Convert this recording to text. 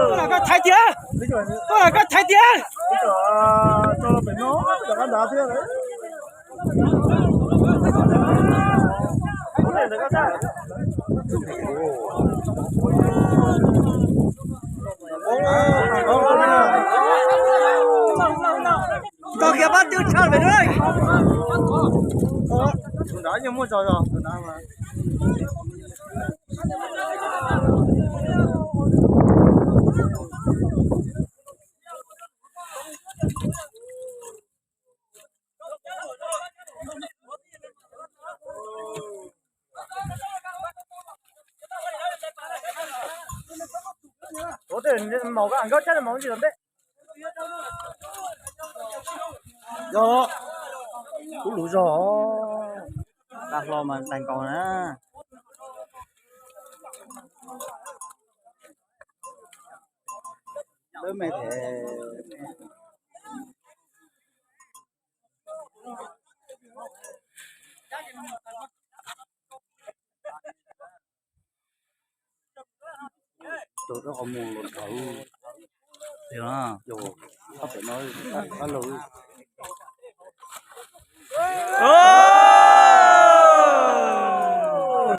Koj lam koj thaiv tiag, koj lam koj thaiv tiag. Tos kiag pab twb tshaj pem na. Tus nrad yeej muaj zog zog. Ua tej maum nkauj tshaj maum ntsis tom ntej. Yog, kuv lus zog, tag hlo mas tag nkaus na. Lawv me them. Rau rau qhov muag los dhawv. Yog, ob pem no, ob laug.